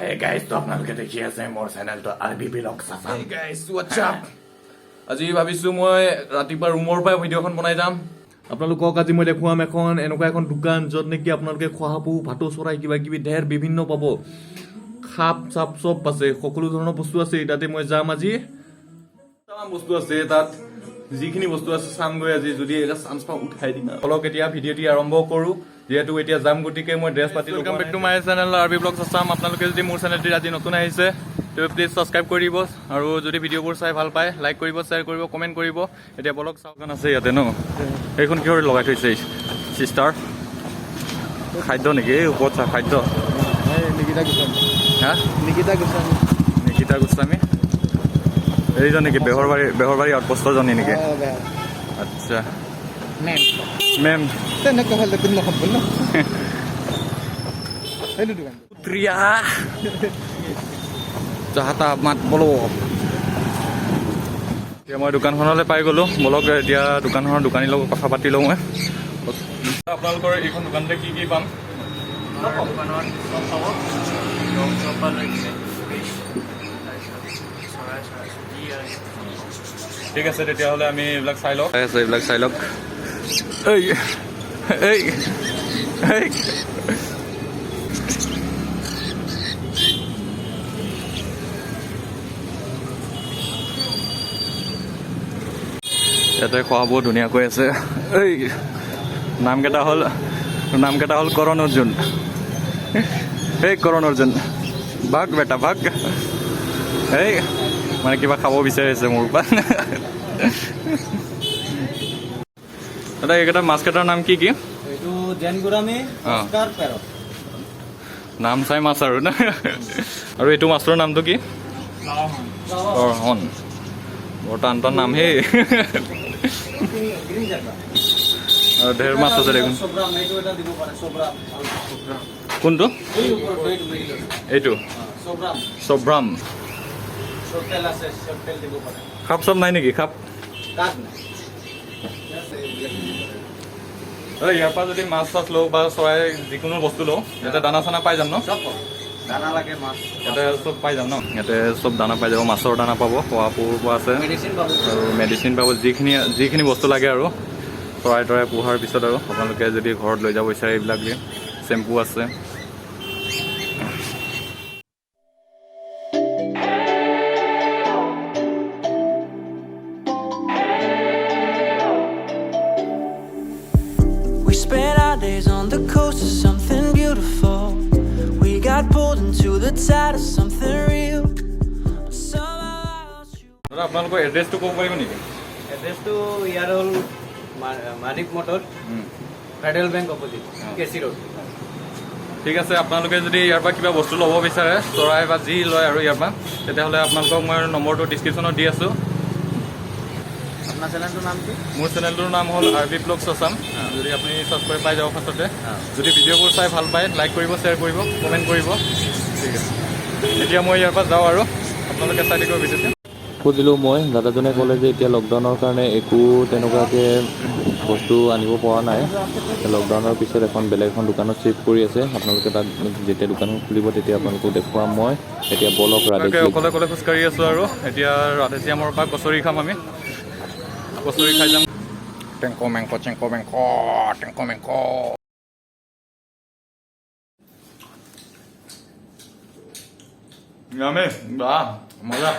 Hey guys, তো আপোনালোকে দেখি আছে মোৰ চেনেলটো R B blog Assam. Hey guys, what's up? আজি ভাবিছো মই ৰাতিপুৱা ৰুমৰ পৰাই ভিডিঅ'খন বনাই যাম। আপোনালোকক আজি মই দেখুৱাম এখন এনেকুৱা এখন দোকান, য'ত নেকি আপোনালোকে শহাপহু, ভাটৌ চৰাই, কিবা কিবি ঢেৰ বিভিন্ন পাব। সাপ চাপ চব আছে, সকলো ধৰণৰ বস্তু আছে। তাতে মই যাম আজি। তামাম বস্তু আছে তাত, যিখিনি বস্তু আছে চামগৈ আজি। যদি এটা চান্স পাওঁ, উঠাই দিম। অলপ এতিয়া ভিডিঅ'টি আৰম্ভ কৰোঁ, যিহেতু এতিয়া যাম, গতিকে মই ড্ৰেছ পাতি। Welcome back to my channel R B blogs Assam. আপোনালোকে যদি মোৰ চেনেলটিত আজি নতুন আহিছে, তেন্তে প্লিজ ছাবস্ক্ৰাইব কৰি দিব আৰু যদি ভিডিঅ'বোৰ চাই ভাল পায়, লাইক কৰিব, শ্বেয়াৰ কৰিব, কমেণ্ট কৰিব। এতিয়া বলক চাওক। আছে ইয়াতে ন? এইখন কিহৰ লগাই থৈছে চিষ্টাৰ? খাদ্য নেকি? এই ওপৰত চা, খাদ্য। নিকিতা গোস্বামী। হা? নিকিতা গোস্বামী। নিকিতা গোস্বামী, এইজন নেকি? বেহৰবাৰী আউটপোষ্টৰজনী নেকি? আচ্ছা। মেম। মেম। তেনেকুৱা হ'লে তুমি নহ'ব ন সেইটো দোকান। প্ৰিয়া যাহাতা মাত বলো। এতিয়া মই দোকানখনলৈ পাই গ'লোঁ। বলক, এতিয়া দোকানখনৰ দোকানীৰ লগত কথা পাতি লওঁ মই। আপোনালোকৰ এইখন দোকানতে কি কি পাম? আমাৰ দোকানত চব পাব, ৰং চম্পা লৈ কিনে ফিছ, তাৰপিছত চৰাই চৰাই যি আৰু। ঠিক আছে, তেতিয়াহ'লে আমি এইবিলাক চাই লওঁ। আছে, এইবিলাক চাই লওক। এই এই এই, ইয়াতে খোৱা বোৱা ধুনীয়াকৈ আছে। এই নামকেইটা হ'ল কৰণ অৰ্জুন। এই কৰণ অৰ্জুন, ভাগ বেটা ভাগ। এই মানে কিবা খাব বিচাৰিছে মোৰ পৰা। দাদা, এইকেইটা মাছকেইটাৰ নাম কি কি? এইটো জেনগুৰামী, অস্কাৰ, পেৰট। নাম চাই মাছ আৰু ন। আৰু এইটো মাছৰ নামটো কি? হন। বৰ টান টান নাম হেই। গ্ৰীণ জাগা। আৰু ঢেৰ মাছ আছে দেখোন। চব্ৰাম, এইটো এটা দিব পাৰে, চব্ৰাম। কোনটো? এই ওপৰত এইটো মিডিলত। এইটো? চব্ৰাম। চব্ৰাম। চোৰতেল আছে, চোৰতেল দিব পাৰে। সাপ চাপ নাই নেকি, সাপ? কাঠ নাই। দাদা, ইয়াৰ পৰা যদি মাছ চাছ লওঁ বা চৰাই যিকোনো বস্তু লওঁ, ইয়াতে দানা চানা পাই যাম ন? চব পাব। দানা লাগে, মাছ। ইয়াতে চব পাই যাম ন? ইয়াতে চব দানা পাই যাব, মাছৰ দানা পাব, শহাপহুৰ পৰা আছে। মেডিচিন পাব। আৰু মেডিচিন পাব, যিখিনি যিখিনি বস্তু লাগে আৰু চৰাই তৰাই পোহাৰ পিছত। আৰু আপোনালোকে যদি ঘৰত লৈ যাব বিচাৰে, এইবিলাক চেম্পু আছে। We spent our days on the coast of something beautiful. We got pulled into the tide of something real. But somehow I lost you. দাদা, আপোনালোকৰ এড্ৰেছটো ক'ব পাৰিব নেকি? এড্ৰেছটো ইয়াৰ হ'ল Manik motor, federal bank opposite, K C road. ঠিক আছে। আপোনালোকে যদি ইয়াৰ পৰা কিবা বস্তু ল'ব বিচাৰে, চৰাই বা যি লয় আৰু ইয়াৰ পৰা, তেতিয়াহ'লে আপোনালোকক মই নম্বৰটো ডিছক্ৰিপশ্যনত দি আছোঁ। আপোনাৰ চেনেলটোৰ নাম কি? মোৰ চেনেলটোৰ নাম হ'ল আৰ বি ব্লগছ আছাম। যদি আপুনি চাৰ্চ কৰি পাই যাব ফাৰ্ষ্টতে। যদি ভিডিঅ'বোৰ চাই ভাল পায়, লাইক কৰিব, শ্বেয়াৰ কৰিব, কমেণ্ট কৰিব। ঠিক আছে, এতিয়া মই ইয়াৰ পৰা যাওঁ আৰু আপোনালোকে চাই থাকিব ভিডিঅ'টো। সুধিলোঁ মই, দাদাজনে ক'লে যে এতিয়া লকডাউনৰ কাৰণে একো তেনেকুৱাকৈ বস্তু আনিব পৰা নাই। লকডাউনৰ পিছত এখন বেলেগ এখন দোকানত চিফ্ট কৰি আছে। আপোনালোকে তাত যেতিয়া দোকানখন খুলিব, তেতিয়া আপোনালোকক দেখুৱাম মই। এতিয়া বলক ৰাধে। তাকে অকলে অকলে খোজকাঢ়ি আছোঁ আৰু এতিয়া ৰাধেশ্যামৰ পৰা কচৰি খাম আমি। কচৰি খাই যাম। টেংক মেংক চেংক মেংক টেংক মেংক। ইয়ামে, বাহ, মজা।